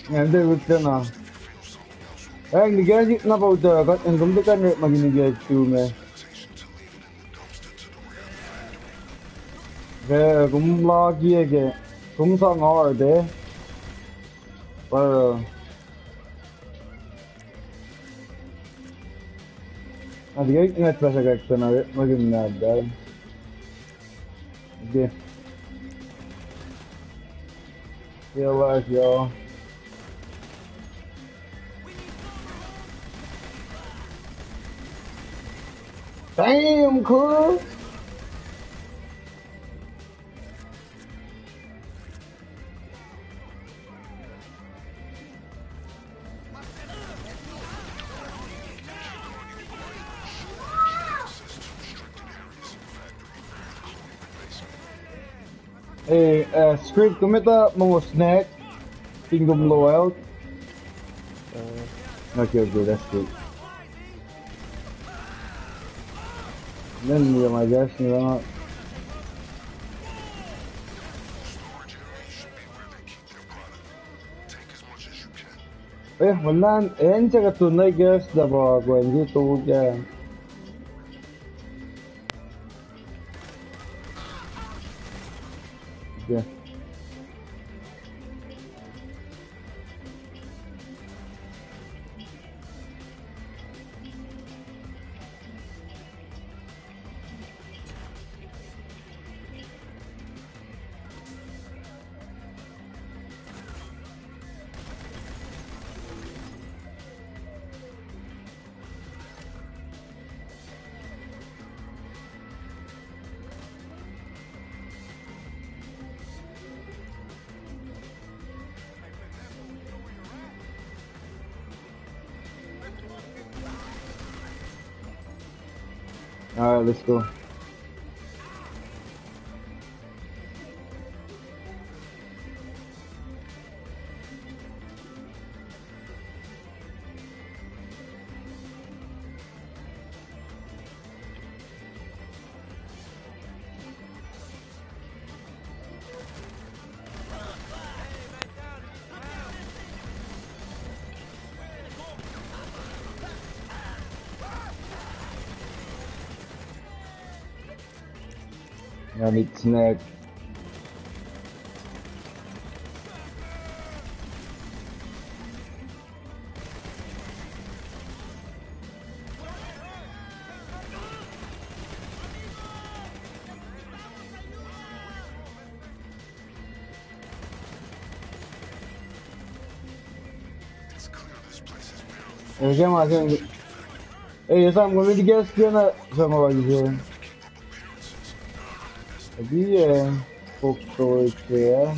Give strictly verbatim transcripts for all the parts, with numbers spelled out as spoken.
Nga tiac wik tena. Ac nikacsik na pa utuckuh, kuht in kom tiac kuh in orekmakihn nikacsik tu me. Ke kom laki ke, kom sang ard, eh? Or, uh, I think I think that's better, like, than I, like, in that guy. Okay. Realize, y'all. Damn, cool. Hey, uh, Script, kom etuh mongo snack? Fin kom low health? Uh, okay, okay, that's good. Then, yeah, my guess, you know. Eh, wala, eh, an saka tu na guess da ba kwen ji tu ke. Okay. All right, let's go. Nga mit snack. Eke ma se, eh, esam kom iti gas kena sama wa ise. Abi, eh, pok to ike, eh.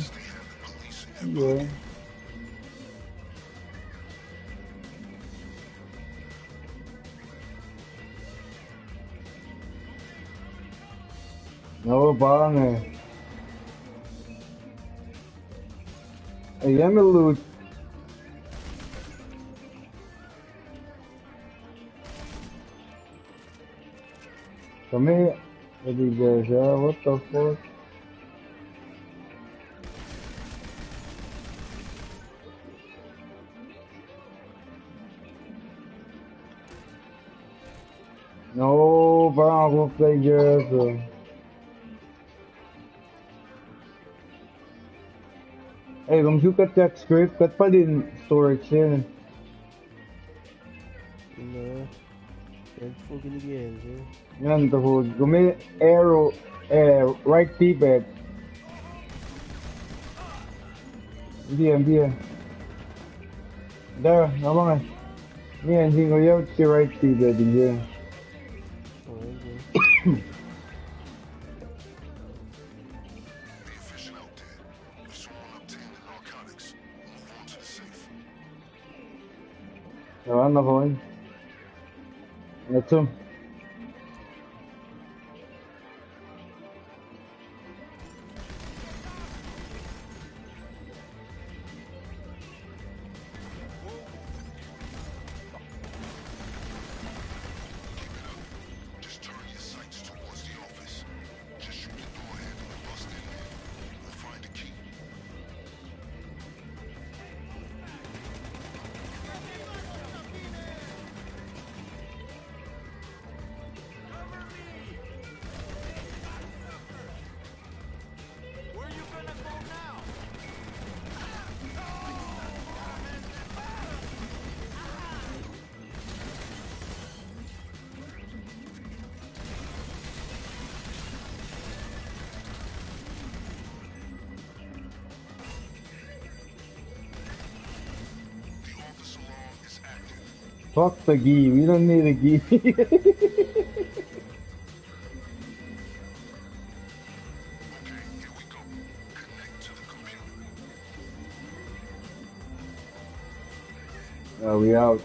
Iye. No, pa inge. Eye me loot. Come here. What is this, uh, what the fuck? No, pa inge, players, uh. Hey, kom suk kuht check script, kuht pa in storage se. No. Thanks for giving me the answer. Ngan to hold. Kom arrow, eh, right D-pad. Dia, dia. There, no longer. Me and Jingo, you have to right D-pad in here. Oh, okay. Aa, na fine. Ngetsum. Fuck the key. We don't need a key. Uh, we out.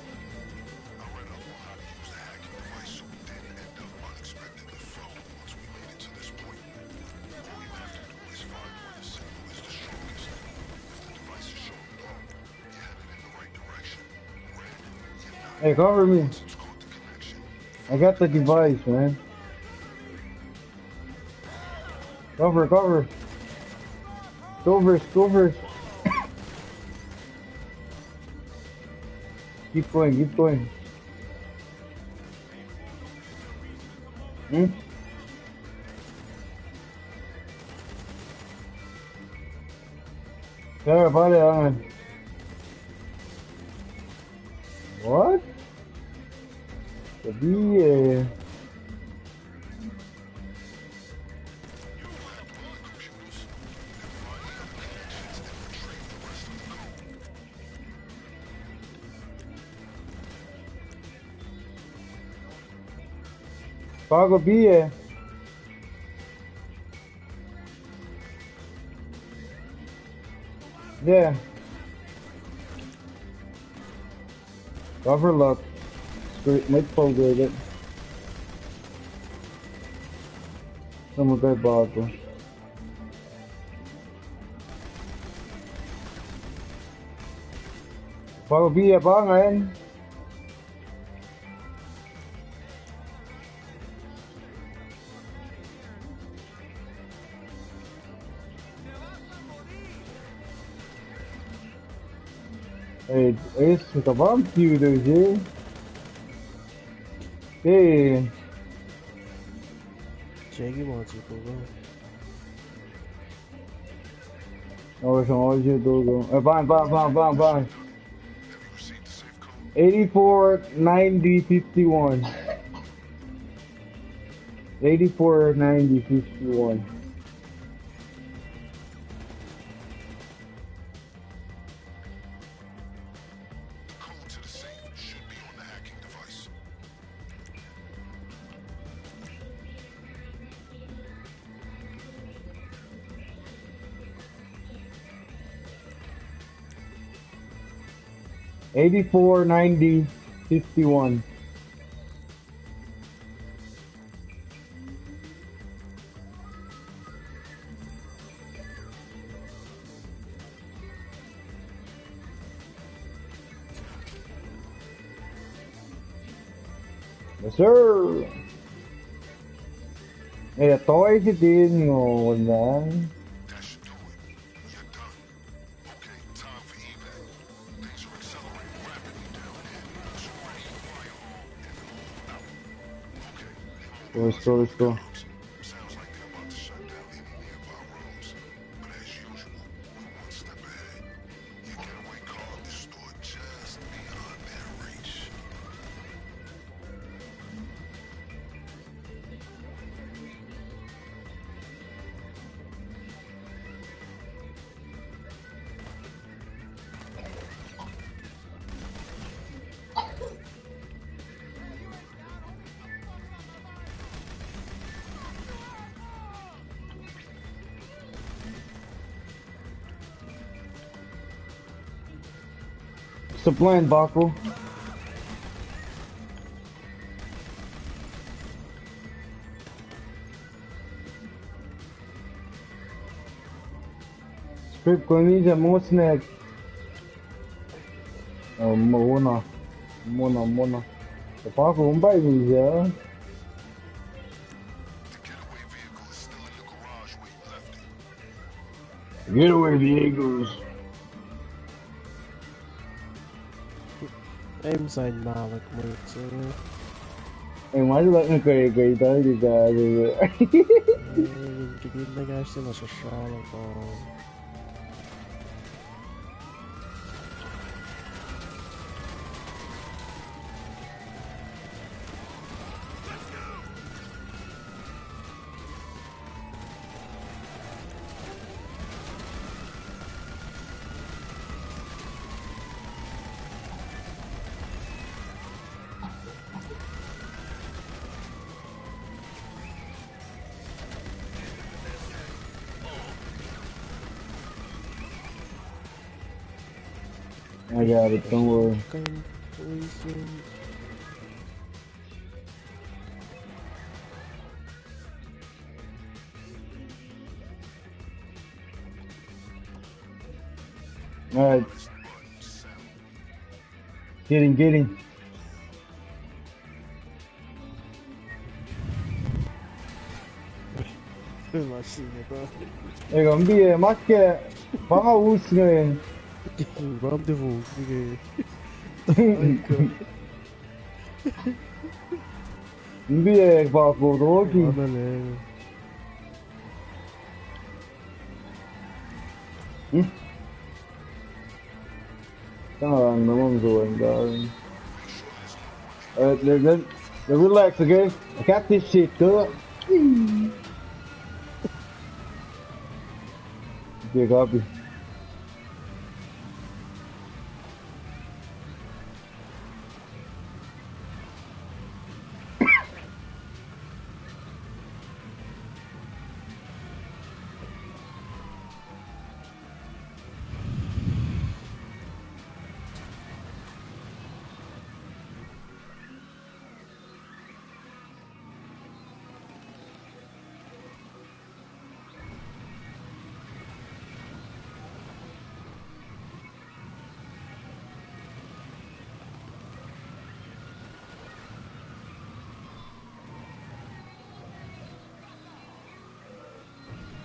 Hey, cover me. I got the device, man. Cover, cover. Go first, go first. Keep going, keep going. Hmm? Tara, pare angan. What? Sabi eh. Pago B eh. Yeah. Cover luck. Straight, might fall good. Some of that bottle. Pago B eh, pa ngan. Hey, Ace, the bomb cute, eh? Hey. Jackie wants you to go. Oh, so I want you to go. Eh, fine, fine, fine, fine, fine. Eighty-four, ninety, fifty-one. Eighty-four, ninety, fifty-one. Eighty-four, ninety, fifty-one. Yes, sir. Eh, toy si din ngo na. Let's go, let's go. Supply and Baku. Script koni sa mo snack. Oh, mona. Mona, mona. Baku umbai ni sa. Getaway vehicles. Em sain malak mwet se. Em ma se lak ne koi koi ta di ka. Em kitin na gash se na sasralak. I got it, don't worry. Fucking poison. Alright. Get in, get in. Machine, bro. Ega, mbi, eh, ma ke, pa nga us nge. Ram de vo, okay. Mbi, eh, pa ko roki. Mana le. Hmm? Tanga lang naman zo ang gawin. Alright, le, le, le, relax, okay? I got this shit, duh. Okay, copy.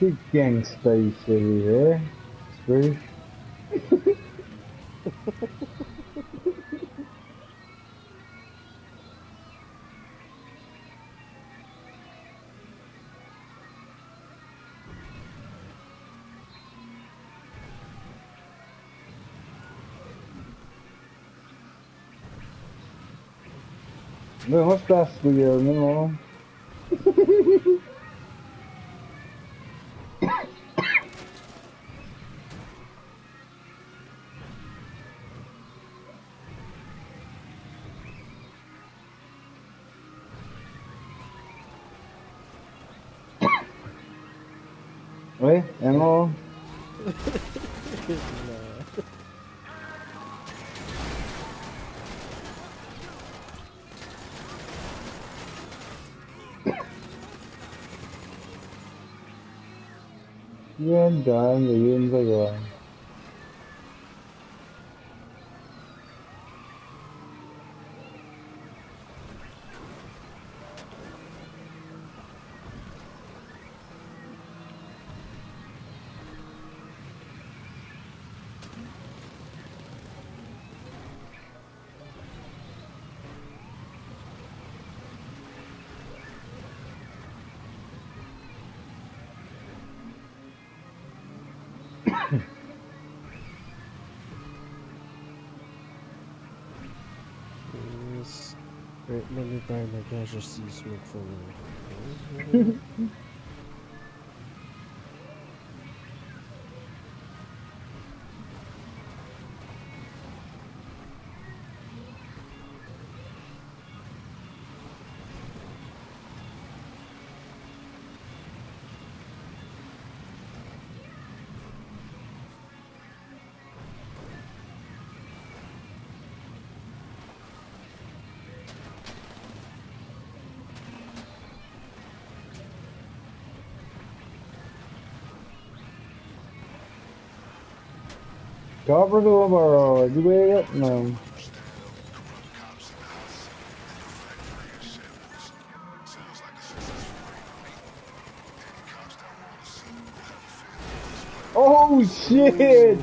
Big gangsta issue here. Straight. No, what's that for you, no? Oi, eng o. Yen dan, yen dan. Yes. Right, mani time I can just see smoke from here. Cover the overall. You wait up now. Oh shit!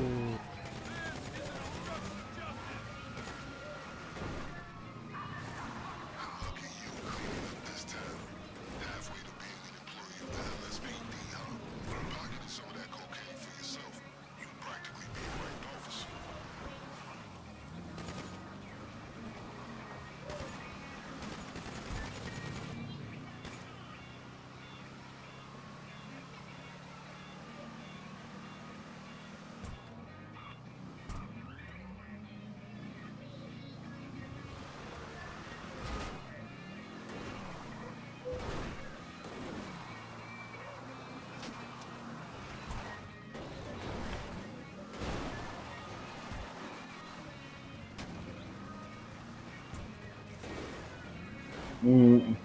Mm.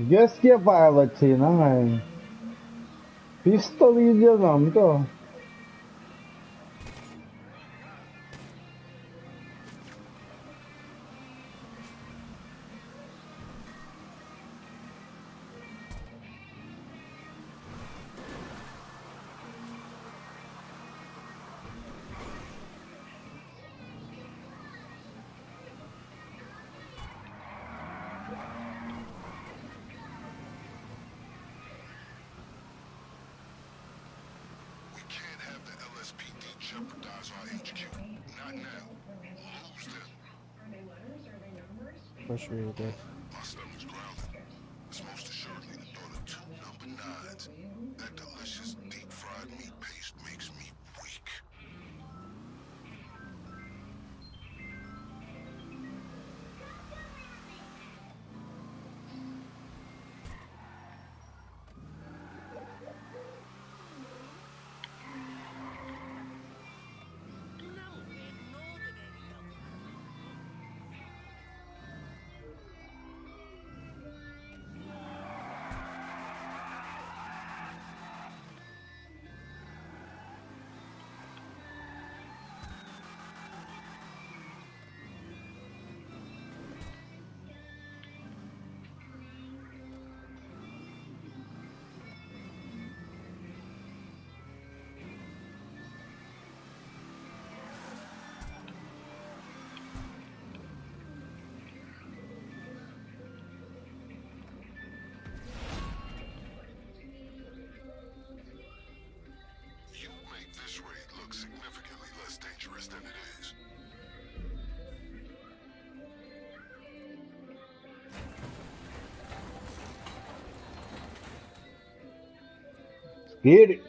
Guess ke pilot se na ngan. Pistol ilya namto. We can't have the L S P D jeopardize our H Q. Not now. Lose them. Fresh meat, yeah. My stomach's growling. It's most assuredly the thought of two number nines. That delicious deep-fried meat paste makes me weak. You make this raid look significantly less dangerous than it is. Spirit.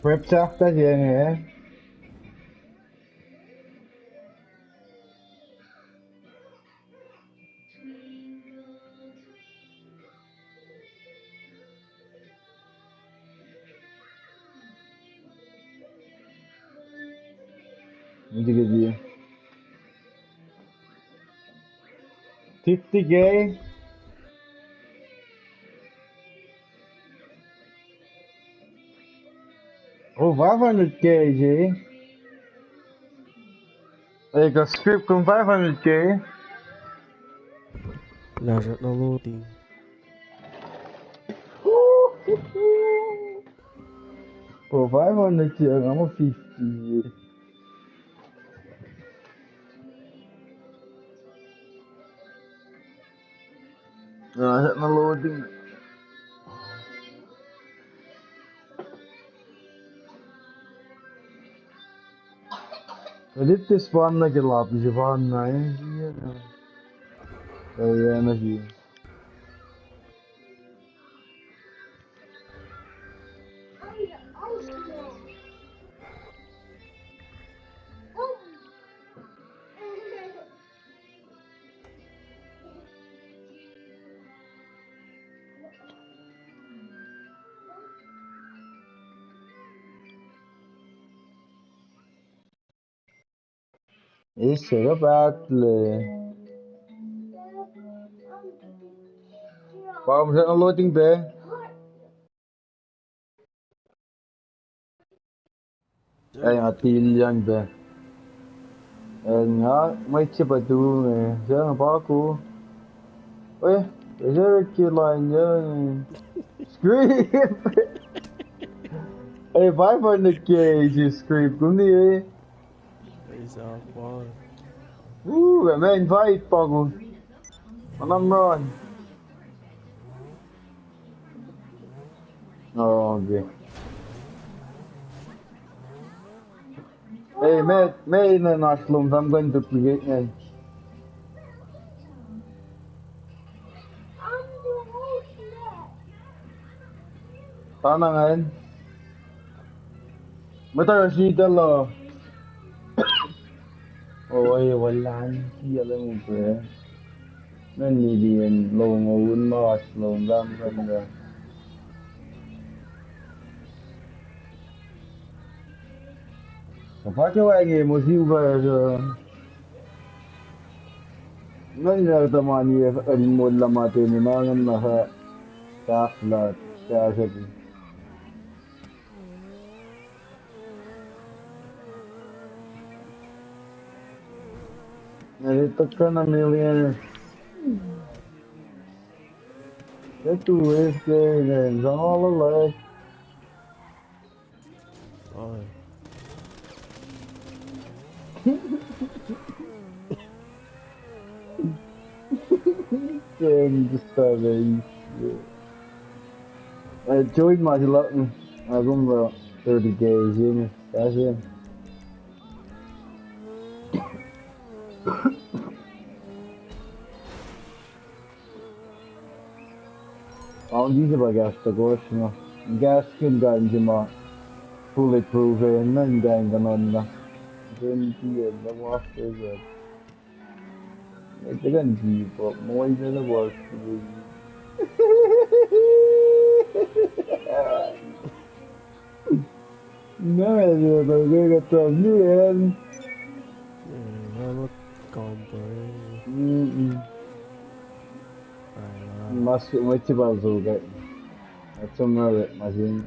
Prep sahflah se inge. Nti ke die. Fifty K. Oh, five hundred K, Jay. Ekuh script kom five hundred K. Lah srackna loading. Oh, five hundred K, nga muh fifty. Ah, srackna loading. Edit this one na ke lap, si one na, eh? Eh, yeah, na si. Eis, sekuh pahtlac. Pa kom srackna loading pac. Ac nga tilyang pac. Ac nga mwet se pa tu me. Srackna paku. Eh, srackna ke line, yeah. Script. Eh, five hundred K is script. Kom ni, eh. Ei, sa pa. Woo, ma invite pa ku. Anam run. Oruh ke. Ei, me, me inen oasr lom, sam kuh in duplicate ngan. Tana ngan. Mwet oruh sritacl uh. O, e, wal an, ki ale mu pre. Ngan niti in longoul ma oasr lom, sam kuh in, uh, Sa pa ke wacngihn mosiu pa, uh, ngan ngal tamani el moul lah ma teni ma ngan na ha tahflah, tahflah. Ngan ituhkuh na millionaire. Ke tu es ke ngan zangala life. Fine. Damn, just that, uh, I joined my luck. I got about thirty K in. That's it. Found these about gas to go, you know. Gas can go into my bulletproof and then go into none. Then the, uh, the wash is, uh, it can be, but more than the wash. No, no, no, no, no, no, no. Eh, ma ma combo, eh. Mm-mm. Ai, ma. Mas, ma tiba zuga. Atsu ma re, ma sin.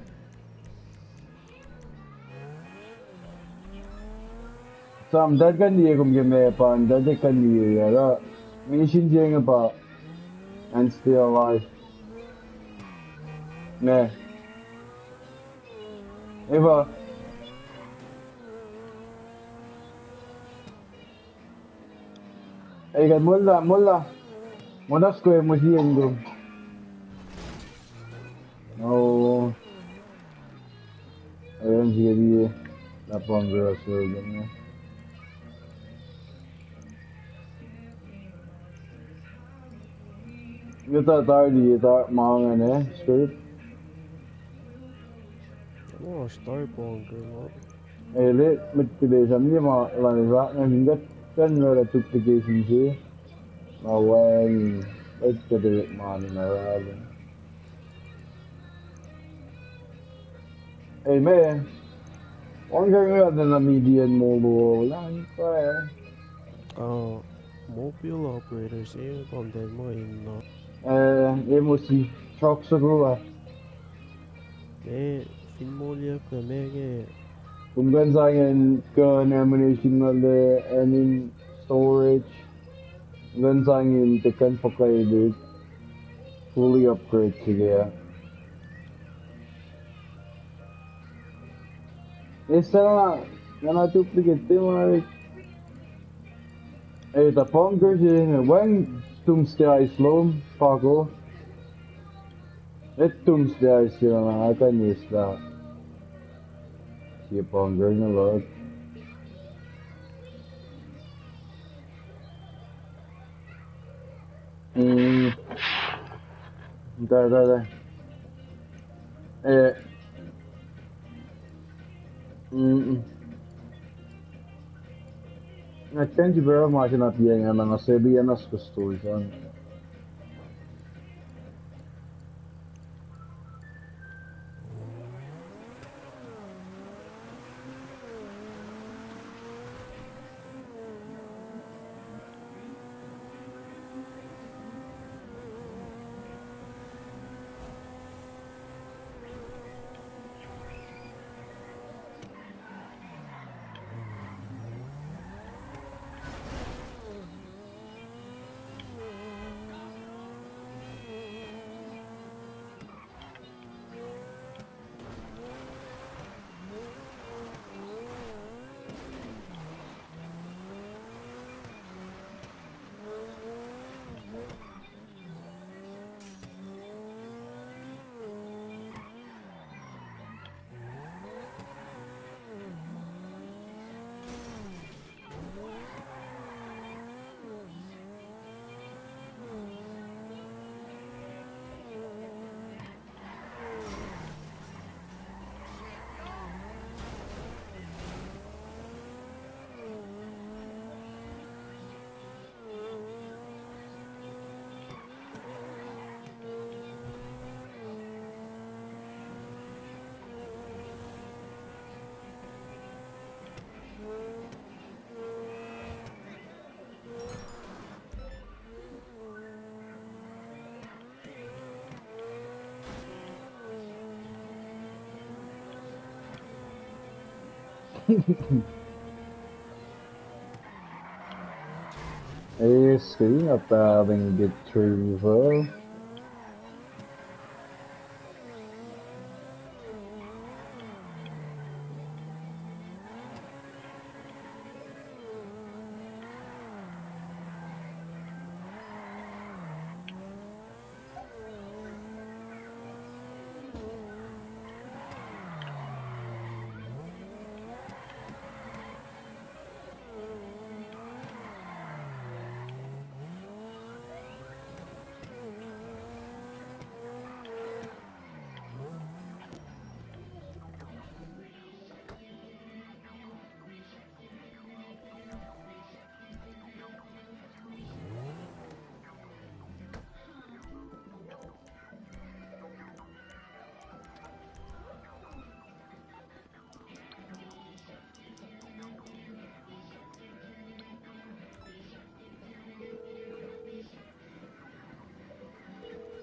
Sam, that can be a kum game pan, that they can be a, uh, mission jeng pa, and stay alive. Ne. Eva. Ei, kan molla, molla. Monasko e musi engo. Oh. Ayun sige di. Lapang girl so gini. Yuta tar di tar mangan eh, script. Oh, star pong girl. Ele, met pide sam ni ma lani rak ngan hingat kan nora duplication si. Ma wang, et kede mani na rale. Amen. Wang kar nga na median molo lang pa. Uh, mobile operators, eh, kom den mo in, uh. Eh, eh, mo si truck sa kula. Eh, fin moli ak na mege. Kum kan sangin gun ammunition na le, and in storage. Gun sangin te kan pakaidit. Fully upgrade sige. Esa, nga na duplicate te ma. Eh, ta pangker se, wang tum stia islom, pako. Eh, tum stia islom, nga kan isla. Si pangker na lot. Mm. Da, da, da. Eh. Mm. Nga thank you very much na piang nga na sebi anas kustul san. Ace, kena paling get through, uh.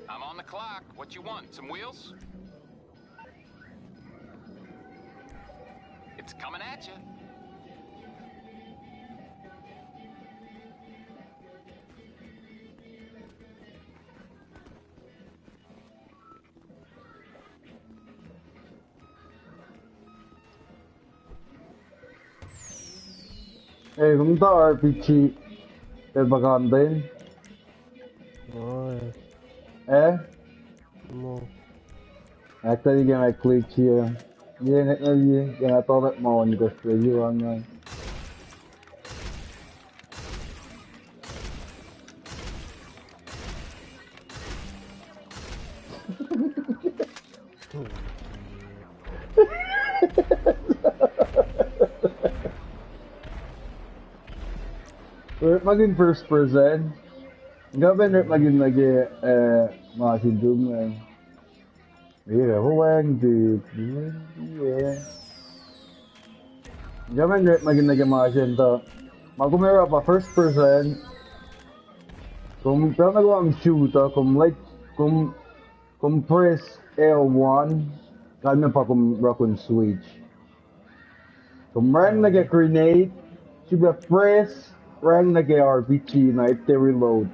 I'm on the clock. What you want? Some wheels? It's coming at you. Eh, kom ta R P G. Eh, pa content. Oh, yeah. Eh? No. Actually, ke nga click here. Yeah, nga, nga, yeah, nga tolak ma on ko, so you are not. Orekmakihn first person. Nga pa orekmakihn nuh ke, eh, ma sin Doom, eh. Ira, who wang, dude? Yeah. Nga pa orekmakihn nuh ke ma sin tuh. Ma kom oruh pa first person. Kom, pacl na kom shooter, kom like, kom, kom press L one. Kalmac pa kom rakun switch. Kom rang nuh ke grenade, srihpac press, rang nuh ke R P G na ete reload.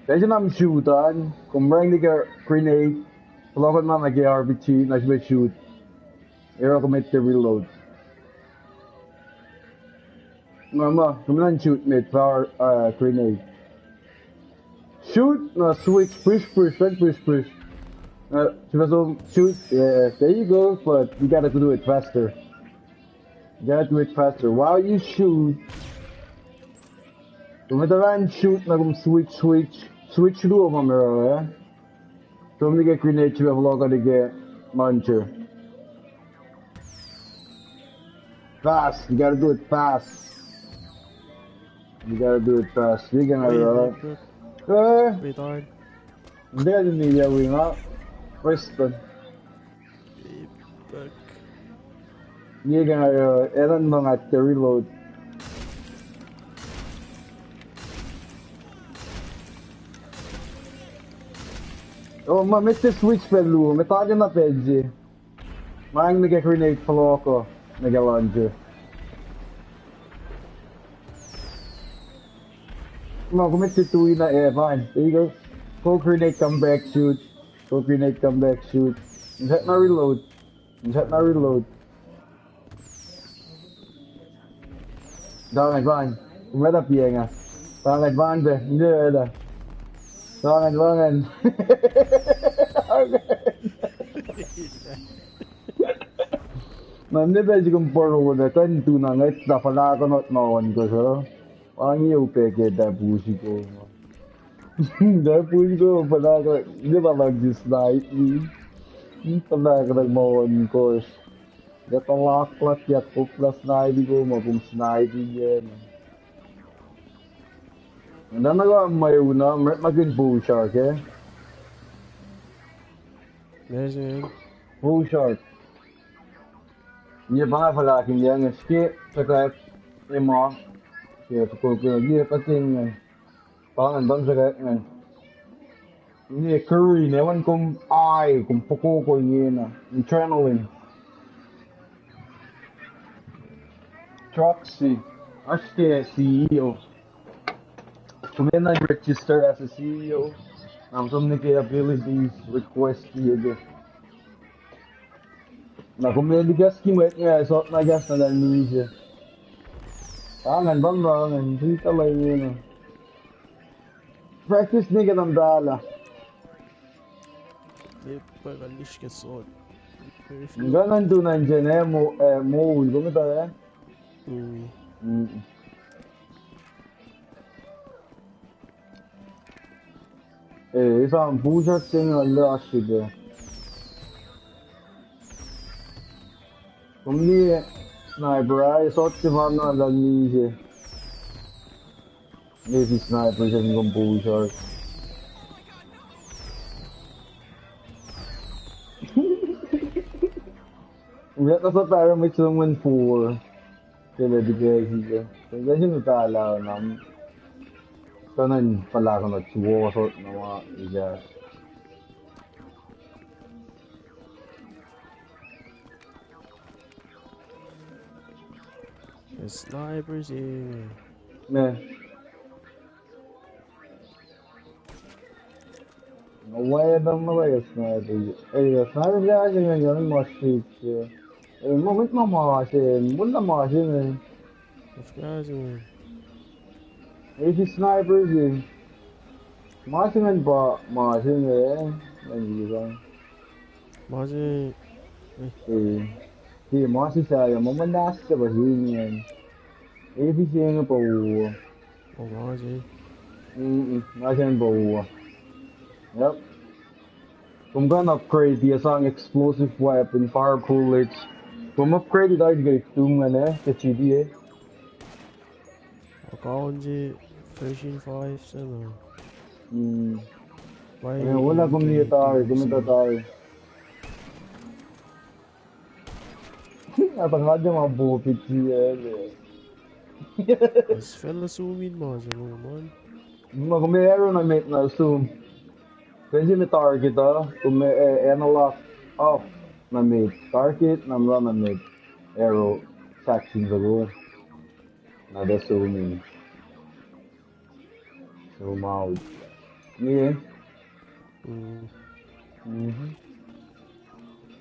Pacl se na kom shoot an, kom rang nuh ke grenade, puhlakihn ma nuh ke R P G na srihpac shoot. Oruh kom ete reload. Ma, ma, kom na shoot met, power, uh, grenade. Shoot, no, switch, push, push, then push, push. Uh, so shoot, yeah, there you go, but you gotta do it faster. You gotta do it faster. While you shoot, kom etuh lah shoot, na kom switch, switch, switch luo ma oruh, eh? Kom nuh ke grenade, srihpac puhlakihn nuh ke launcher. Fast. You gotta do it fast. You gotta do it fast. You can, uh, retard. Retard. They didn't need a wing up. Western. Fuck. You can, uh, Ellen long at the reload. Oh, ma, met the switch pacl luo, met target na pacl se. Ma rang nuh ke grenade puhlakihn nuh ke launcher. Ma, kom ete tui na, eh, fine. There you go. Go grenade, come back, shoot. Go grenade, come back, shoot. Set na reload. Set na reload. Dangan, fine. Kom etuh piacng ah. Dangan, fine, be. Nge etuh. Dangan, dangan. Na nwe pacl se kom porongo na, kuh in tu na ngwet na fuhlakihn not na on ko so. Angi upac ke ta pusi ko. Ta pusi ko fuhlakihn, ne pa luhngse snipe. Fuhlakihn ma on ko. Ke tuhlak luhk, ke koflah snipe ko, ma kom snipe ke. Nana ka ma una, ma, ma kin push ke. Mesin. Bullshit. Ye pa nga fuhlakihn ye nge skip, srihkwack, ema. Ye, soko, ye, pating, eh. Pa ngan bam srihkwack, eh. Ye, curry, ne wen kom, ai, kom pokoko ye na. Adrenaline. Proxy. Oasr ke C E O. Kom enenuh in register as a C E O. Na kom som nuh ke abilities request ke. Na kom likas ke mwet nga sot na kas na misac. Ah, ngan bang bang, ngan sita lai na. Practice ne ke nam tala. Ngan tu na inge, eh, mo, eh, mo, kom ta, eh? Mm. Eh, esam push-up se inge oasr srihpac. Kom liye sniper, ah, sot se ma na lal ni se. Navy sniper se kom push-up. Uyak na sa paramit se mwen four. Kele dikasi ke. Kele sin tala nam. Kanan palakon na tuwo sot na ma ija. Sniper se. Ne. Why the mother sniper? Eh, sniper guy, you know, you must shoot. Eh, mo mit ma ma se, mo na ma se ne. Of course, man. Esi sniper se. Ma se ngan pa, ma se ngan, eh, ngan yi bang. Ma se, eh. Eh. Ke ma se saya, ma ma nas se pa se ngan. Esi se ngan pa u. Oh, ma se. Mm-mm, ma se ngan pa u. Yep. Kom kuh in upgrade, tiac sang explosive weapon, fire bullets. Kom upgrade it, I get it, tum ngan, eh, ke G T A. Account se version five se na. Hmm. Wala kom liye tari, kom liye tari. Ata nga je ma bo piti ele. As fela sumin ma se lo man. Ma kom arrow na met na sum. Kwen se me target uh, kom, eh, analog off na met. Target na mla na met. Arrow section solo. Na the zoom in. Zoom out. Yeah. Mm. Mm-hmm.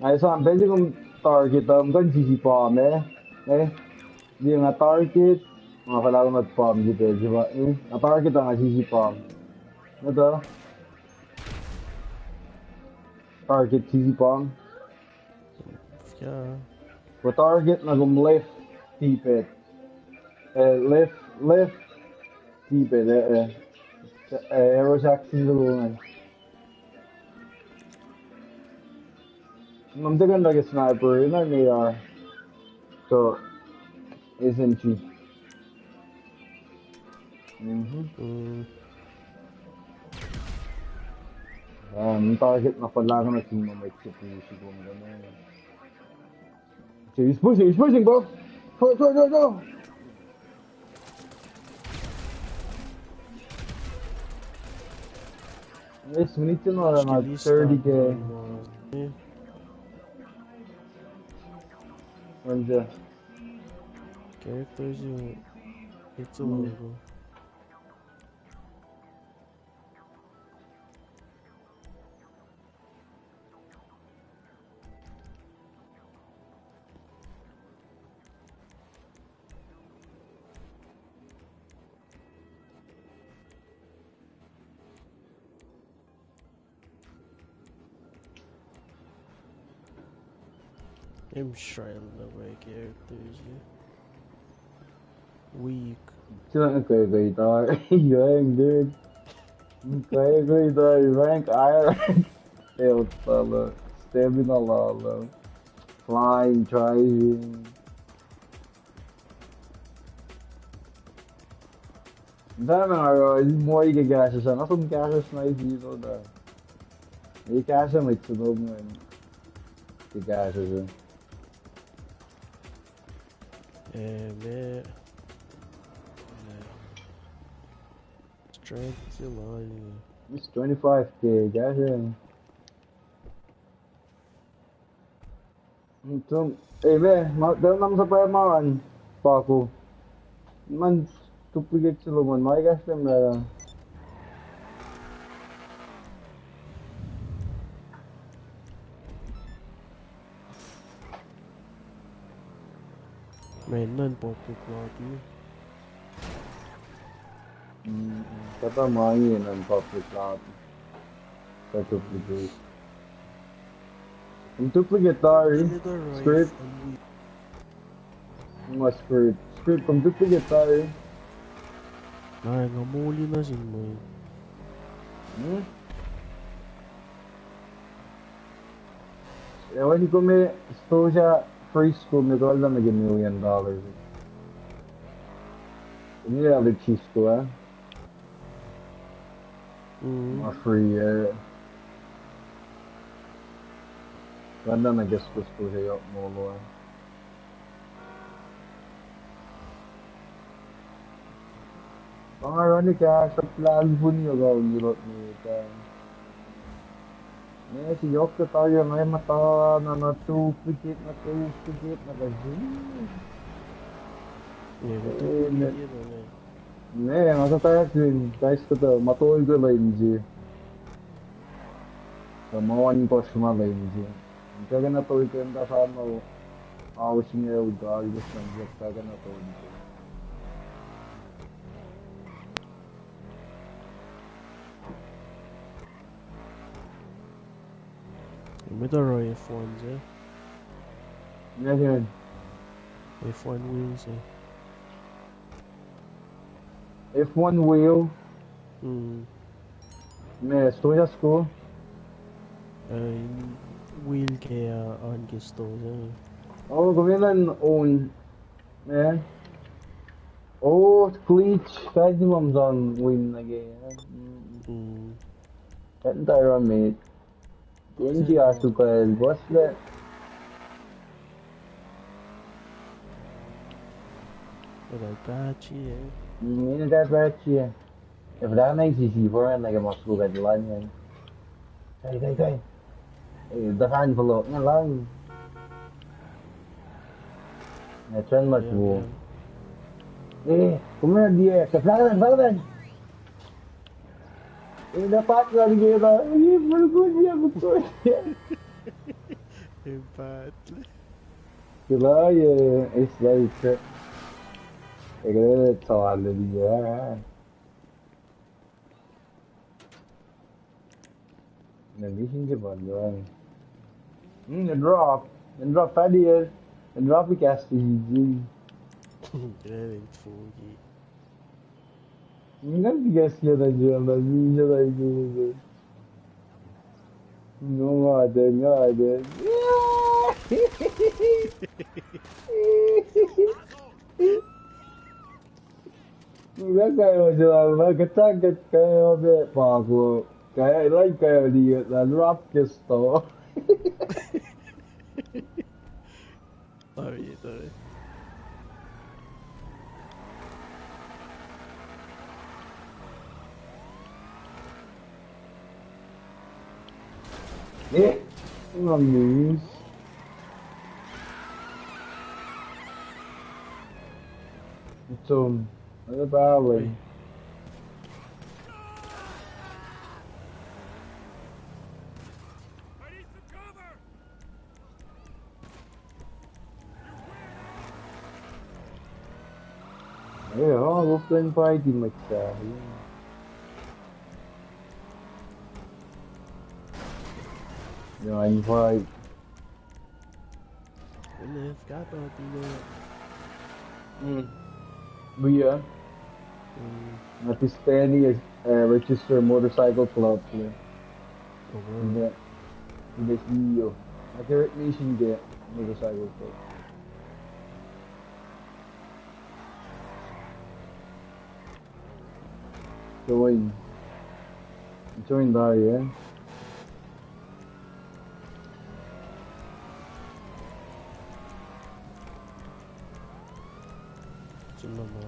Ai, sam, pwede kom target, um, kom sisi bomb, eh? Eh? Ye nga target, nga fala kom bomb, ye pwede ba, eh? Nga target, nga sisi bomb. Neta? Target, sisi bomb. Yeah. Ku target na kom left D-pad. Eh, left, left D-pad, eh, eh. Eh, arrow section solo ngan. Nga tiac kuh in tuh ke sniper, in an A R. So, S M G. Mhm. Mm. Um, target na pala na team ma ma ke push ko na. He's pushing, he's pushing, bro. Go, go, go, go. Yes, we need to know that, like, thirty K. When's the characters you, it's a logo. Em shrine na my characters, yeah. Weak. Sila na kaya kaya ta. Yang, dude. Kaya kaya ta. Rank, high rank. Health pala. Stamina lala. Flying, driving. Dana aro, mori ke gases, na som gases na isi to da. E gases ma ito no mwen. Ke gases. Eh, me. Strength to lie. It's twenty-five K, gases. Tum, eh, me, ma, dal nam sa pa ma an. Paku. Man duplicate se lom an, ma ekahsr lem rara. Man, non-public lobby. Mm, kuhtuh ma inge non-public lobby. Kuh duplicate. Kom duplicate tari. Script. Nga script. Script, kom duplicate tari. Nga, nga moli na sin mwe. Hmm? Ewan kom me stosah free school me kalna nuh ke million dollars. Kom me Alexis ko, eh? Mm. Ma free, eh. Kalna nuh ke stosah yohk molo, eh. Pa nga rani kahsruhp lahlfon yohk uh, yurot me ta. Ne si yohk ke tari nga muhta na, na duplicate, na duplicate, na kasi. Ne, ne, nga sa tari sin, guys, kuhtuh ma tol ke lwen se. Kuh ma oan kosr ma lwen se. Kuh ke na tol ke nta sa no, aosinge uga, ibe srang je kuh ke na tol ke. Met oruh F one se. Yes, yes. F one wheel se. F one wheel. Hmm. Me, stosah score? Uh, in wheel ke, uh, on ke stosah. Oh, kom enenuh own. Eh? Oh, glitch. Kain si ma sang win nuh ke, eh? Mm. Mm. Kuht in tari met. Twenty asukael, boss le. Ela patch, eh? Mm, ela patch, eh. If that makes it easy for him, like, a muscle that line, eh. Kai, kai, kai. Eh, the fan follow. Nga lang. Nga try much more. Eh, come here, dear. Sa flag, flag. Eh, na pat lagi kita. Eh, berkut dia, berkut dia. Empat. Kila ya, eh, slide. Eh, kena tawal lagi ya. Na mission ke ban ya. Hmm, na drop. Na drop tadi ya. Na drop i cast i jin. Kena ni tfuki. Nga tigas ya na jia na jia na jia. No, nga de, nga de. Nga kayo sila, nga kata, kat kayo be, pako. Kayo, like, kayo di, na drop kiss to. Sorry, sorry. Eh, nga miss. Ito, ano pa away? Eh, oh, we're playing fighting like that. Yeah, invite. Well, if that, uh, do that. Hmm. But yeah. Hmm. Not this tiny, uh, register motorcycle club, yeah. Oh, wow. Yeah. This video. Accurate mission, yeah. Motorcycle club. Join. Join tari, eh? Sino mo?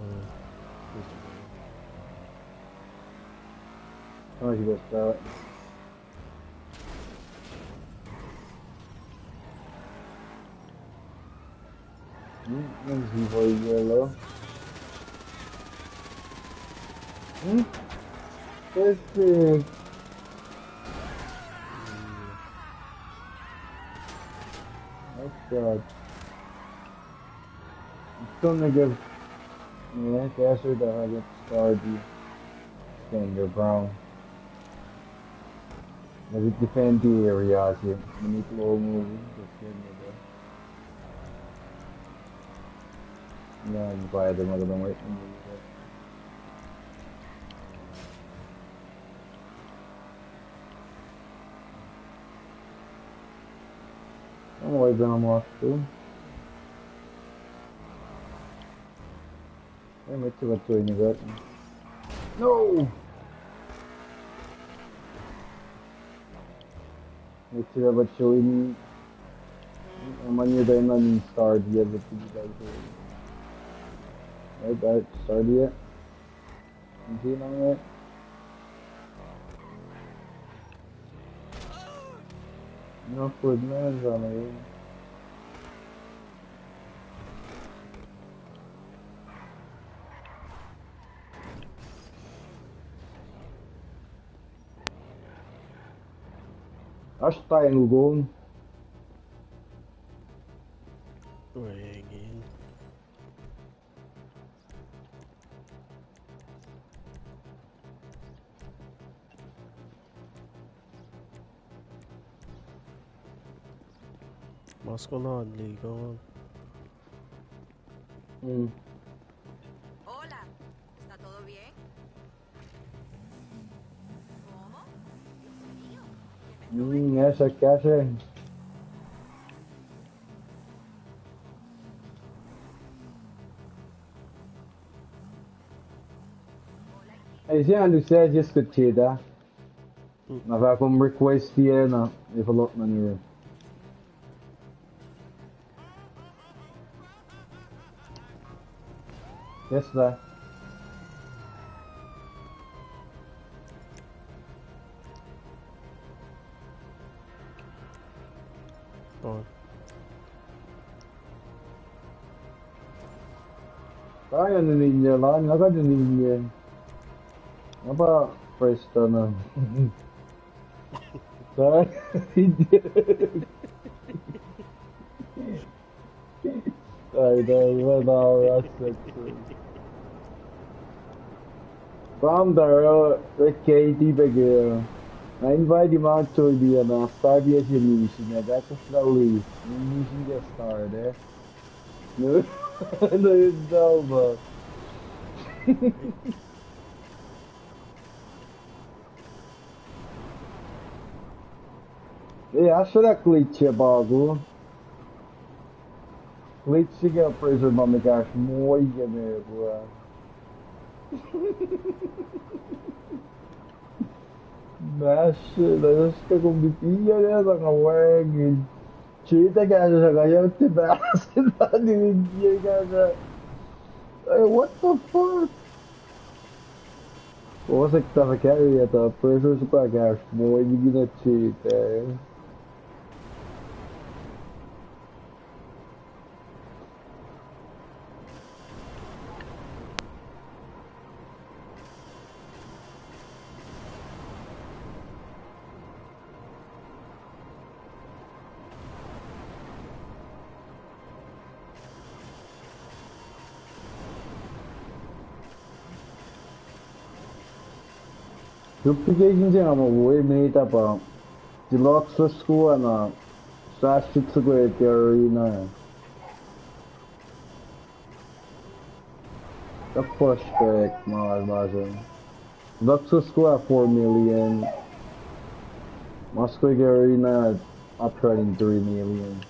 Oh, he was, uh, Hmm, let's see for yellow. Hmm? This is... That's good. Still negative. Yeah, faster than I get started. Standard brown. Mas defend the area se. Minute low move. Just get me there. Yan pa ete ma kuh ma. Am oibe ma tu. Oi, mwet se kuht join kuht. No! Mwet se kuht join. Am an yet enenuh in start yet with the guy. Right, I start yet. Hindi lang eh. No food na sana yun. Oasr taing ugon. Wegin. Mas konan ligon. Mm. Hola, ¿está todo bien? ¿Cómo? Dios mío, ¿qué me está... Mm, esa casa. Ei, se andu se just kuht cheda. Na fahk kom request tiac na, develop na nire. Yes, sir. Bon. Kaya nini inye lan, nga ka nini inye. Nga pa presta na. Sa, ai, da, da, da, da, da. Bam da, uh, K D begir. Na invite him out to the, uh, five years in mission, uh, that was the least. Mission just started, eh? No, no, no, no. Eh, asr lah glitch se pa ku. Glitch se ke pressure ma me kash moi ke me ku. Mash, na just ke kom di piya ya na nga wangin. Chita kash sa ka ya te mash. Na di ye kash. Hey, what the fuck? Oasr ekta fuhkah area tuh pressure se pa kash moi liki na chita. Duplication se nga ma wo emet ah pa Deluxe squad na sahsrit squad ke arena. Ka push back ma, ma se. Deluxe squad four million. Ma squad ke arena up running three million.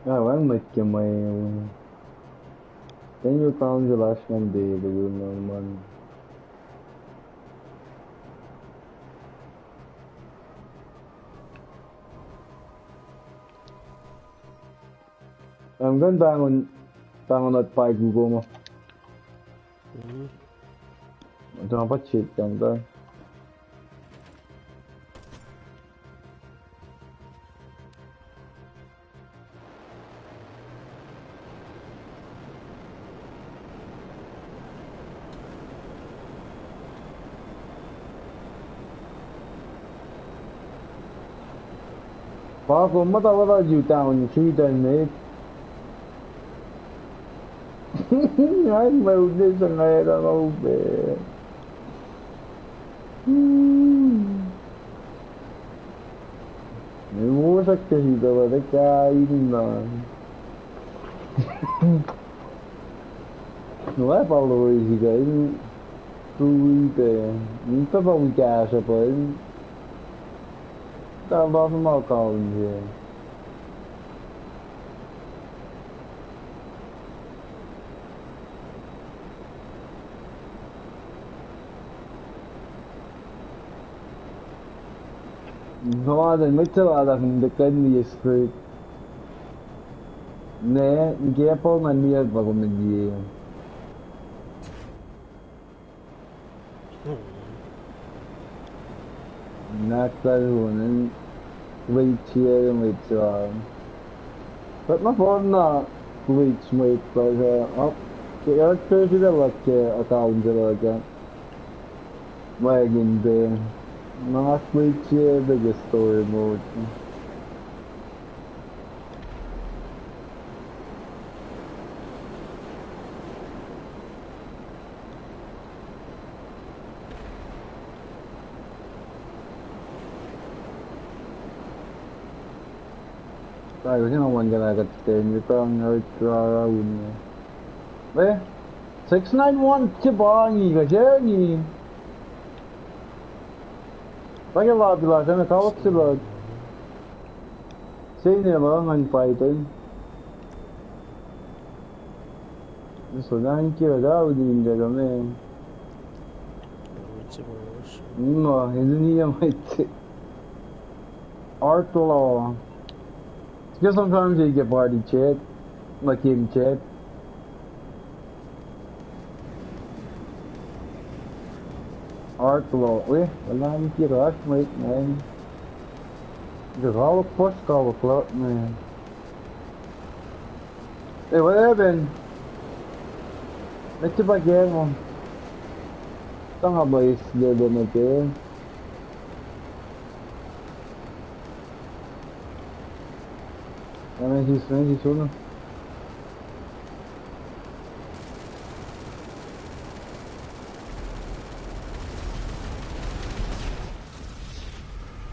Ah, wacngihn mwet ke mwe, ten year town se lasr ngan de, de yun ngan man. Am kan tangon, tangon at pai kuko ma. Mhm. Tama pa check kan ta. Pa kom muhta wata ju down, sweet and mate. Ngan mwe unes nga elan open. Hmm. Ngan wo sak ke sita la de kain na. Nga pa lori sika in tui te. Nta pa wika sa pa in. Ta la ma kaun je. Nga den mwet se lal ah fin the cleanliest group. Ne, nge pa nga nial pa kom in die. Nakta lunen late here, late here. But na pa na late smite, but, uh, up, the character sila luhk ke account sila luhk ah. Wagon Bay. Not late here, but the story mode. Tayo, sino man ka na kateng, ito ang ngar rara un. Eh? Six nine one, tibangi ka, jangi. Pake lapi lasr, na kawak sila. Sine ma ngan fighting. So nine kira da udi inda kami. No, hindi niya maiti. Art law. Because sometimes you get party chat, like in chat. Art law. Eh, wala ni ki rush, mate, man. The kawak post kawak lot, man. Eh, what happened? Mete pa game mo. Tanga ba is lebe mete. Kami sis, kami sis uno.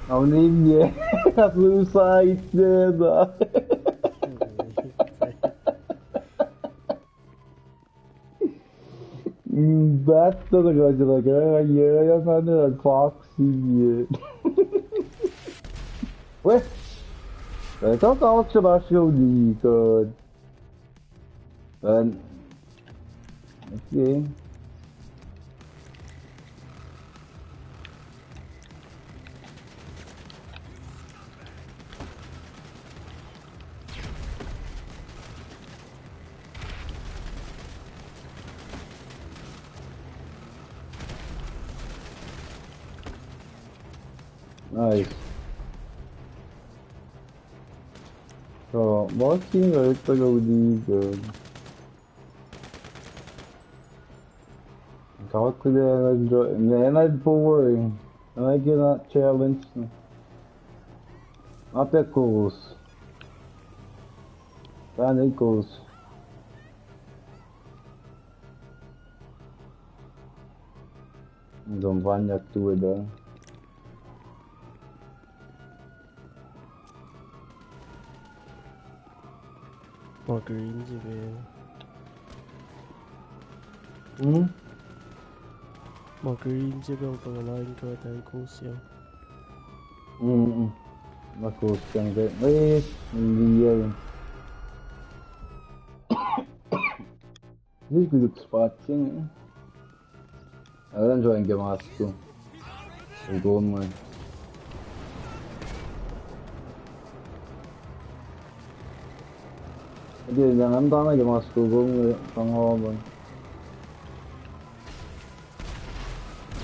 Au nimye. Blue side, man. Mm, bat na na ka jela ka ya ya na na foxy. Weh. Eh, ka ka se ba se udi ka. And okay. Nice. So, boss king ito ka udi ka. Kawak kuda enjoy. Man, I'm boring. And I cannot challenge. Not that goals. That ain't goals. Don't find that two with the Ma green se pacl. Hmm? Ma green se pacl tuh lain kuht an kosya. Hmm. Ma kosya ke. Eh, liye. This good spot thing. Alan join ke mas tu. Ul gon man. Ade, na ngan tana ke mas kukung, eh, sang oban.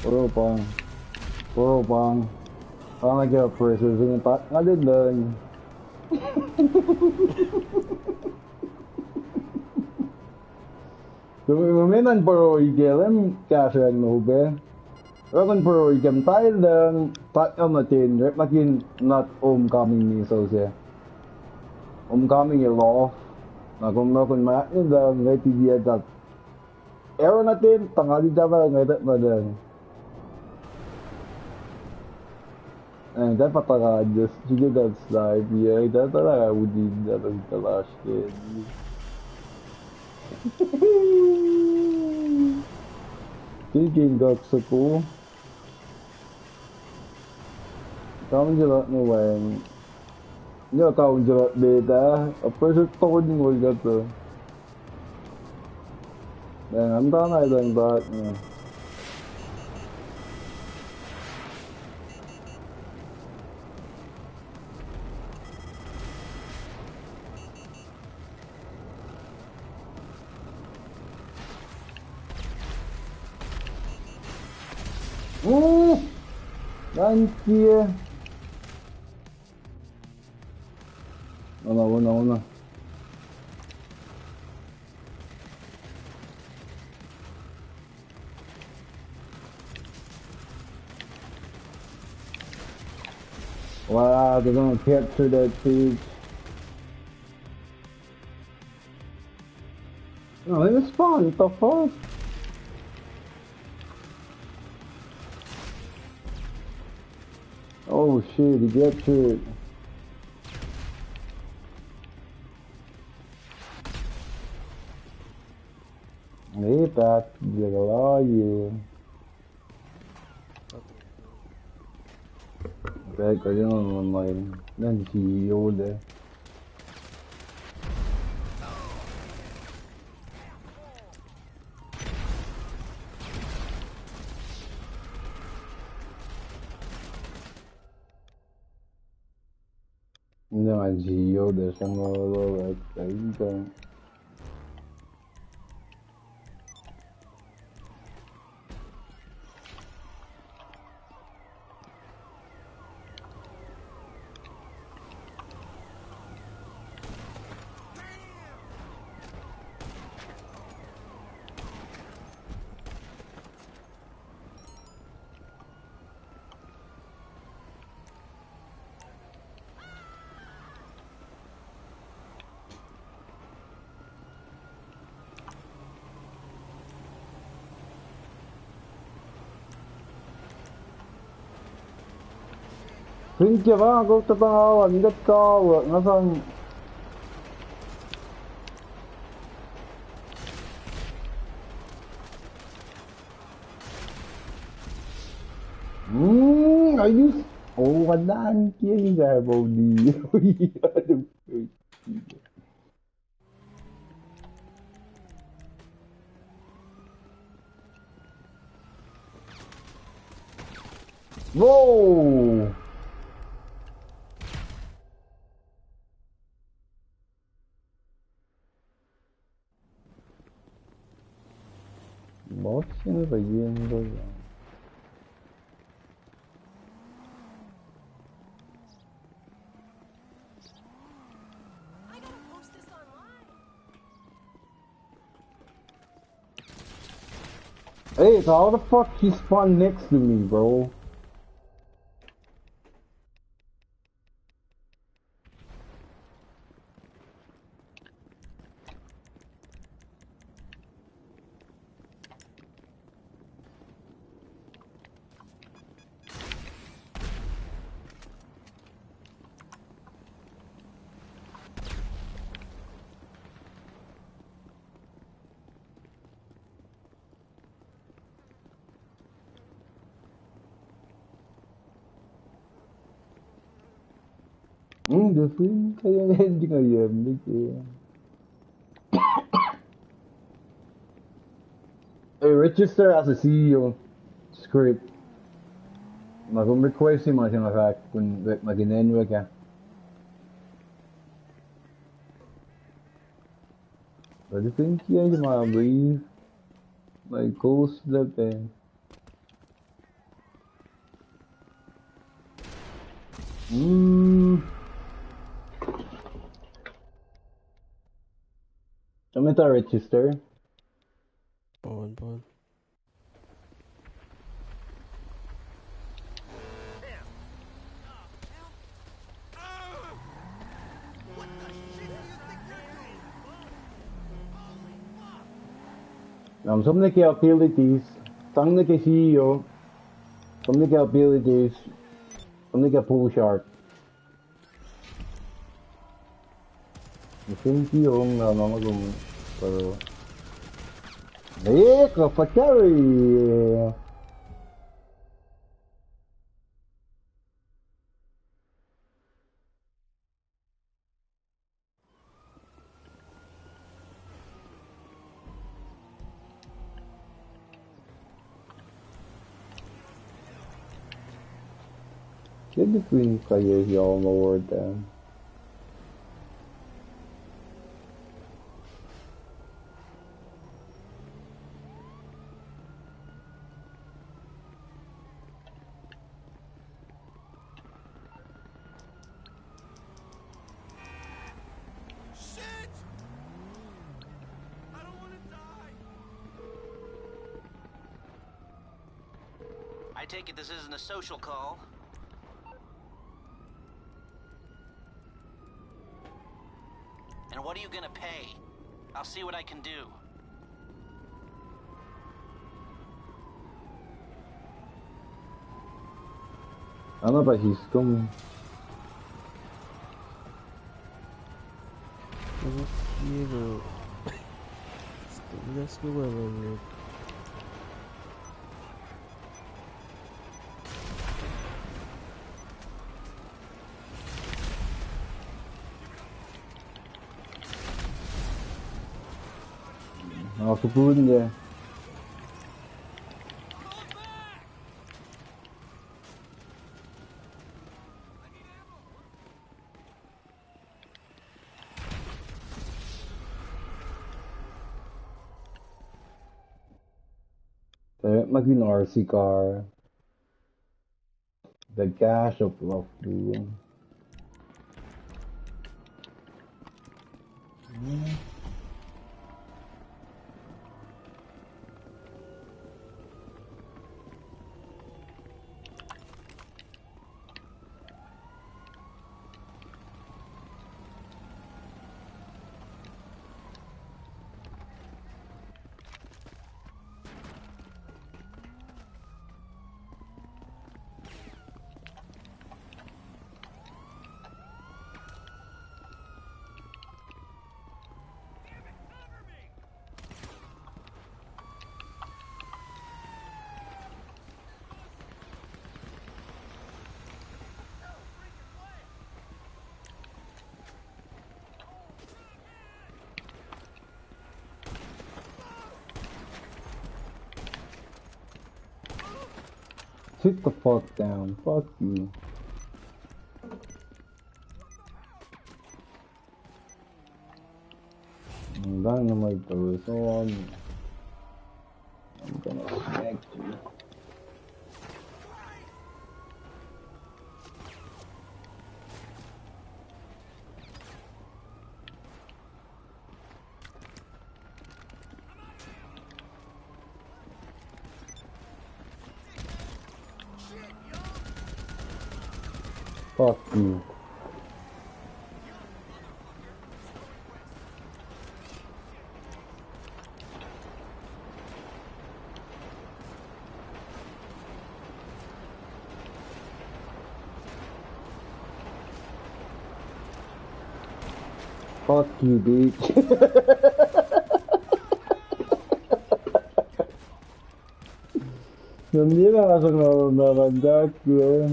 Oropang. Oropang. Tana ke pressure, sing tak nga din dang. Kome, kome nan poro ike lem kahsrang no be. Rakun poro ike mtail dang, tak nga matin, rek makin not homecoming ni so se. Homecoming e lo. Na kom rakun ma ni dang, nge ti dia dat. Aaron atin, tangadi tapa nge dat ma dang. Eh, that pataka just, you get that snipe, yeah, that, that I would need that as the last kid. Thinking got so cool. Kaun je lat no wang. Nyo kaun je lat beta, a person told me what got the. Bang, I'm done, I bang back. Yeah. Oh! Thank you. No, no, no, no. Wow, they're gonna capture that page. No, they spawned. The fuck? Oh shit, he captured. Hey, back, get alive, you. Back, I don't know, my, then he order. No, and he order, some, uh, like, like, uh, Fin ke pa nga kok tuh pang awa, nga sang. Hmm, are you? Oh, wala ang kiyay ka, bro, di. Whoa! Boxing the game goes on. Hey, so how the fuck he spawned next to me, bro? Hmm, the thing, kaya nga hindi nga yam, eh. Hey, register as a C E O. Script. Ma kom request ma sing a fact kun rek ma ginen wek ah. But I think yeah, you might leave. Like, ghost that thing. Mm. Let me register. Bon, bon. Nga som nuh ke abilities, sang nuh ke C E O, som nuh ke abilities, som nuh ke pool shark. Machine ki home na nama kum. Pero. Eh, ka fatari. Ke between ka ye yal ma ward, eh. Shit! I don't want to die. I take it this isn't a social call. And what are you gonna pay? I'll see what I can do. Ano pa sistum. Ano kiro. Let's go, let's go. Aa, supun ya. Tacn ma kihn R C car. The Gash of Love, dude. Sit the fuck down. Fuck you. Dynamite goes on. I'm gonna smack you. Fuck you. Fuck you, bitch. Nga liye na nga sang na na na dak, eh.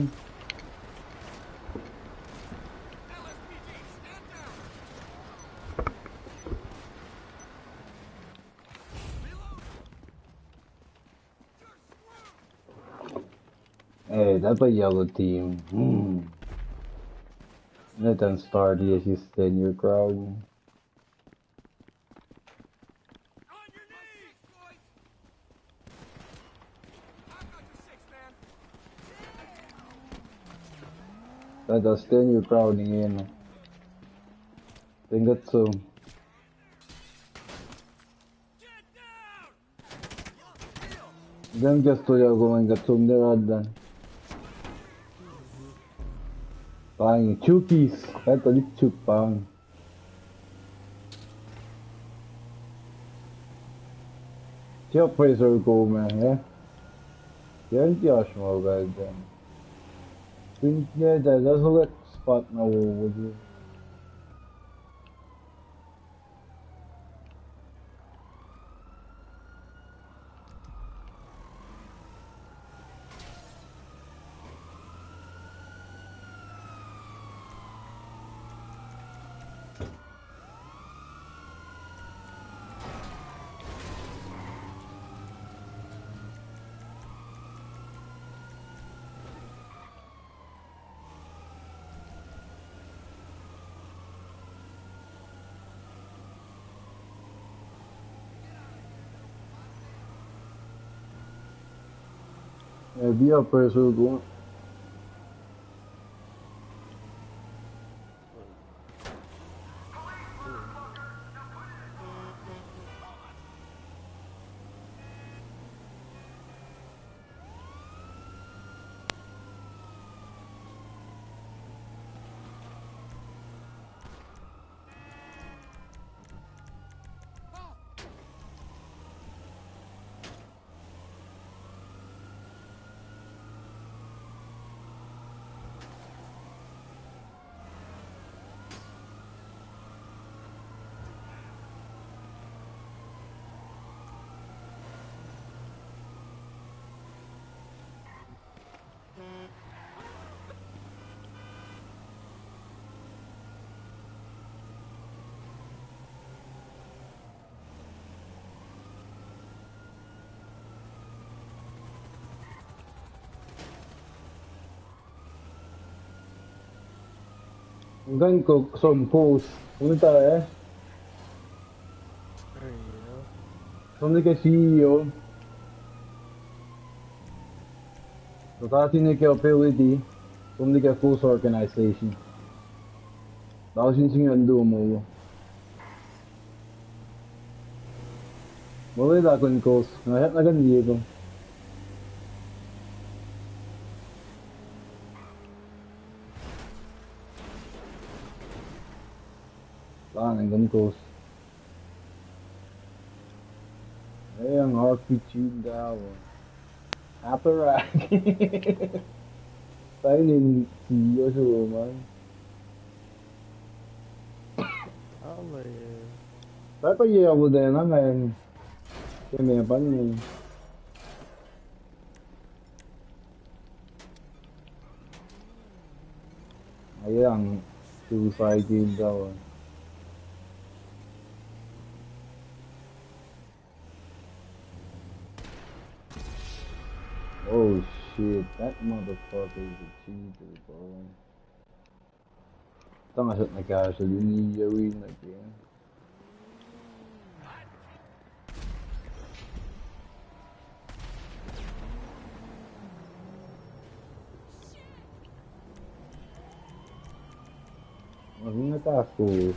Hey, that play yellow team. Hmm. Nathan Stardy assistant your crowd. Stand your ground ingena. Ten kuht som. Then just to your go and get some there at then. Pang, Chukies. That a little chuk pang. Tiap praiser go, man, eh? Yan tiash ma guy then. Pin ne da da select spot na wo wo. Eh, be a person go. Ngan ko som post. Unta, eh? Som nuh ke C E O. Sotati nuh ke ability. Som nuh ke force organization. Tausin singucul luo molo. Molo la kon kos, nga hep na kan liye kom. Lang and then goes. Hey, ang R P G dawa. Atara. Sign in si yosu man. Alay. Papa ye abu dena man. Keme pan ni. Ayang suicide in dawa. Oh shit, that motherfucker is a cheater, bro. Tama shot na ka shot in the arena again. Nothing attack ko.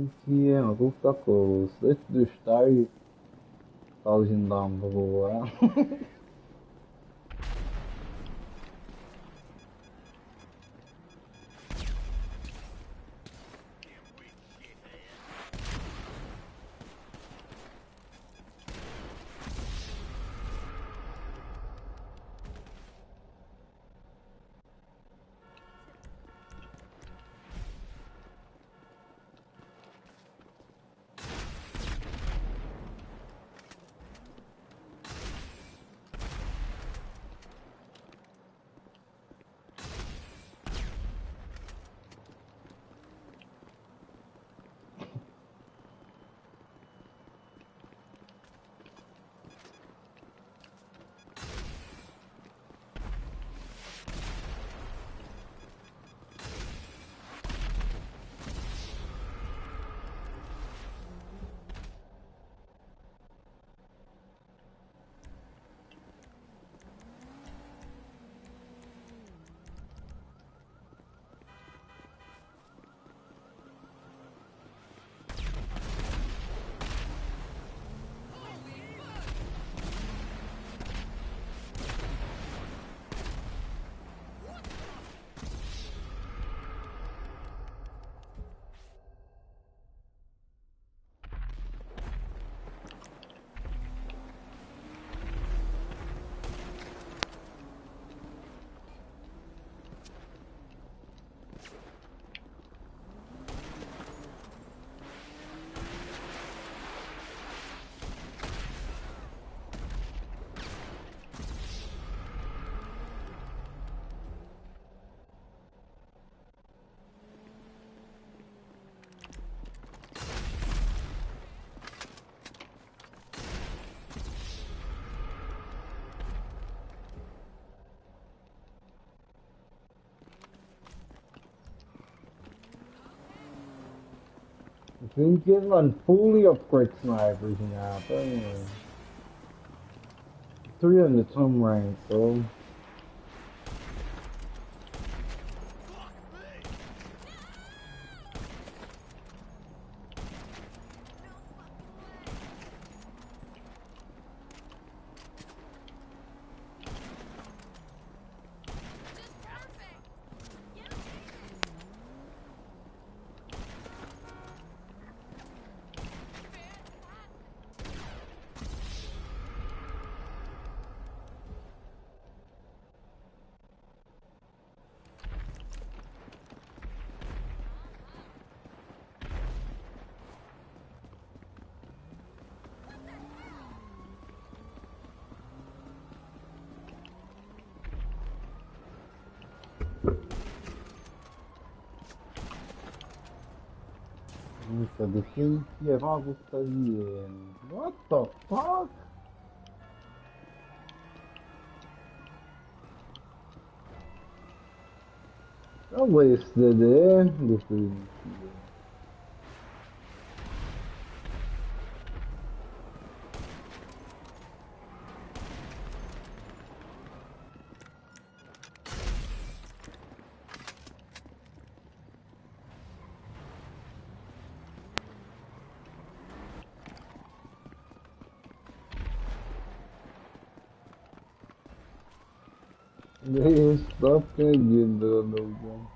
Kie, ma kuk takos. Let's do story. Thousand down, blah, blah, blah. Fin ke ngan fully upgrade snipers in hapa. Three hundred some rank, bro. What the fuck? I wasted it. Stop again, the other one.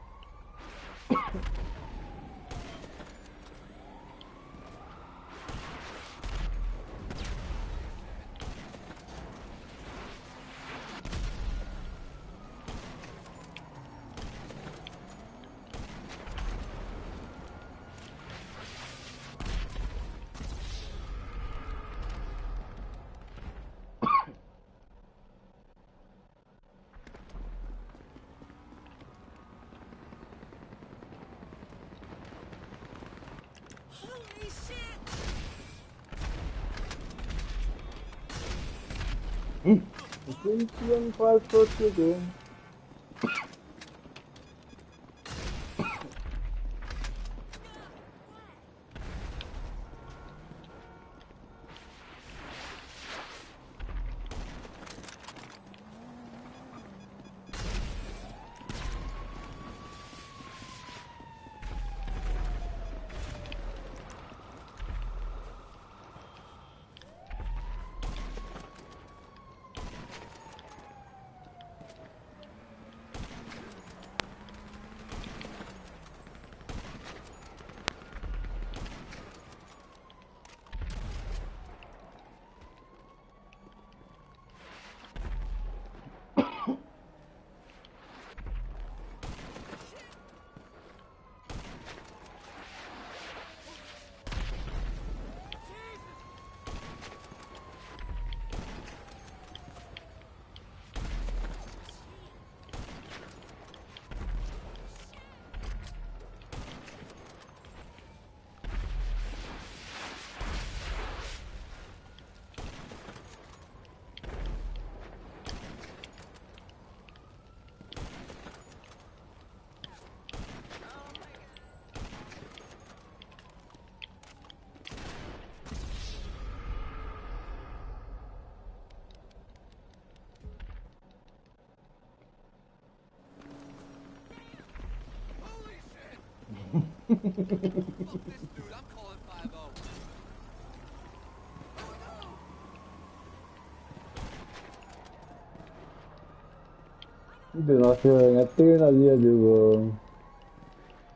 Holy shit! Hmm. Twenty-five shot again. Ite na se nga te na liye de bo.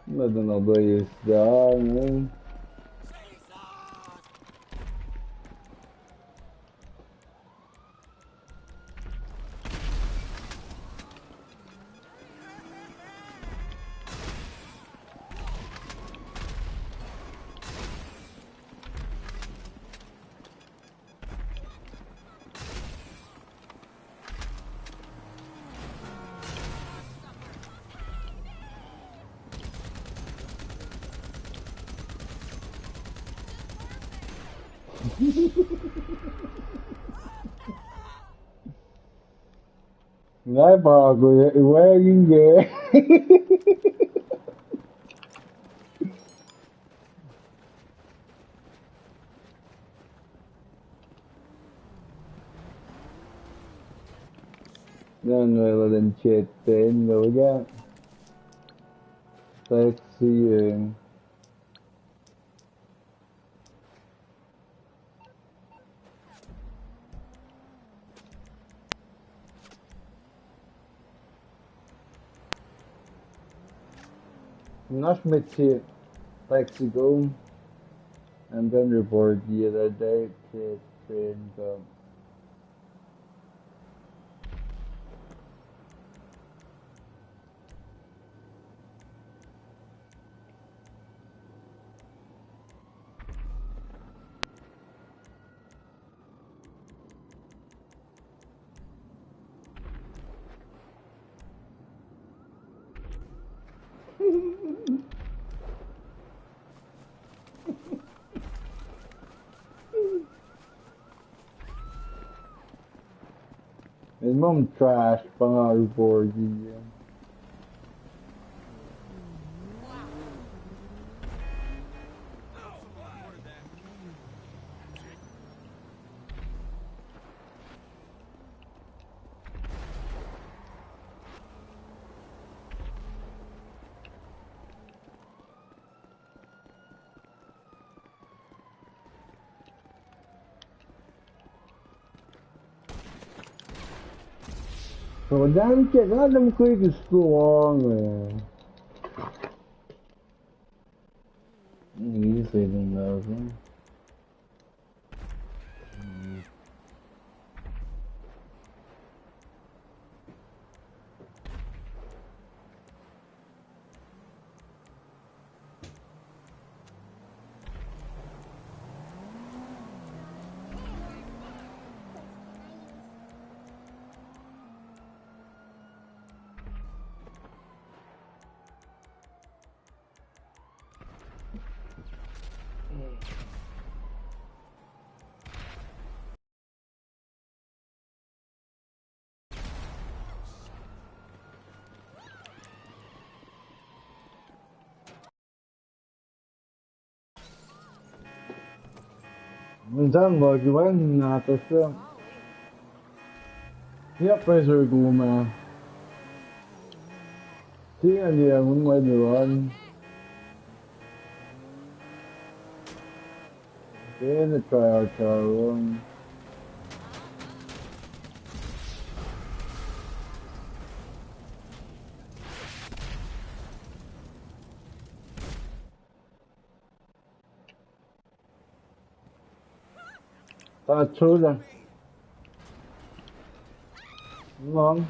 Na de na bo is da. Nga pa ko iwe inge. Nga nwe la den chat pen lo ya. Let's see. Nga smet se Mexico and then report the other day to Spain. El mom trash pa nga report. So, damn kid, nga dem quick is too long. Easy enough. Minsan lucky wen na tuh. Yep, pressure kuma. Siyacn liye mun ma luhn. Kena try out, try out. That's true then. None.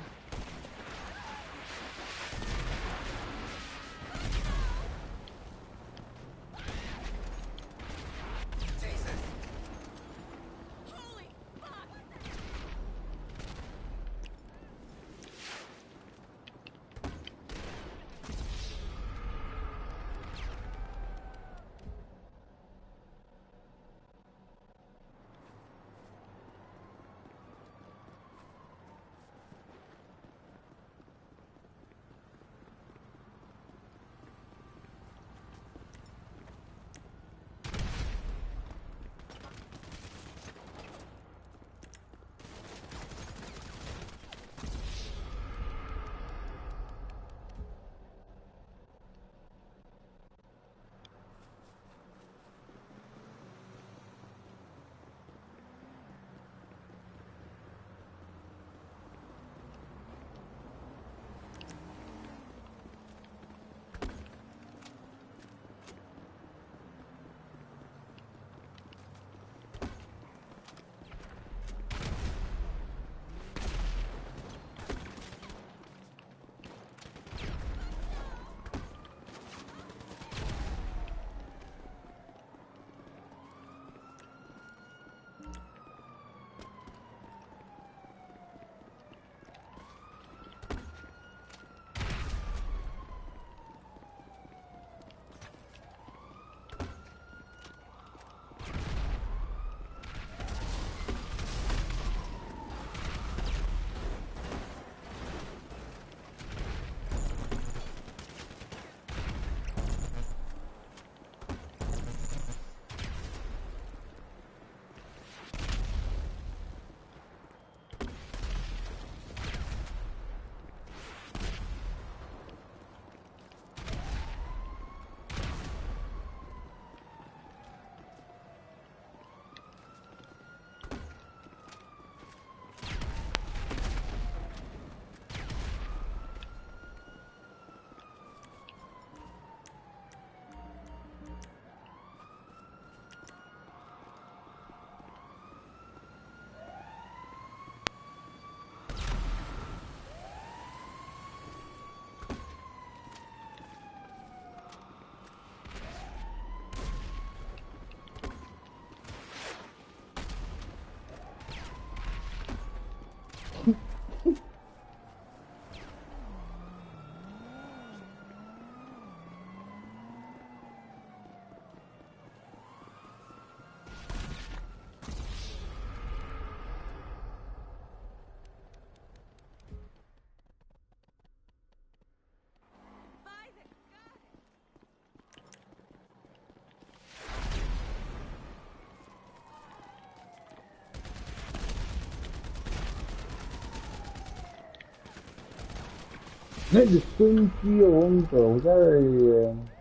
Ned Stinky Onko, sorry.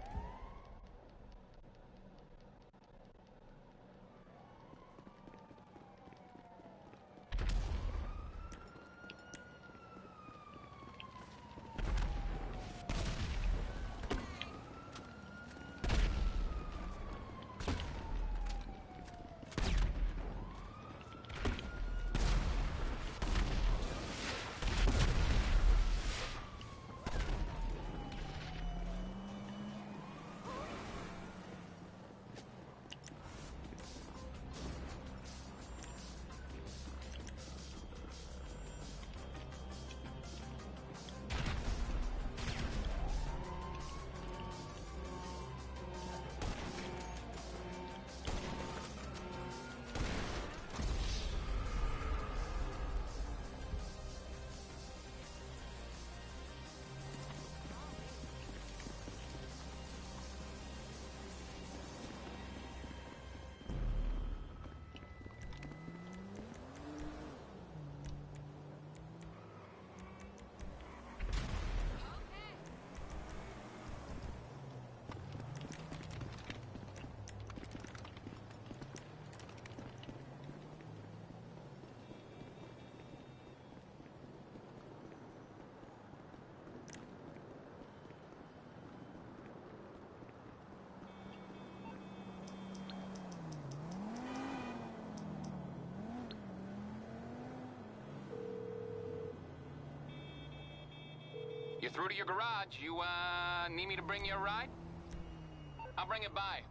You're through to your garage. You, uh, need me to bring you a ride? I'll bring it by.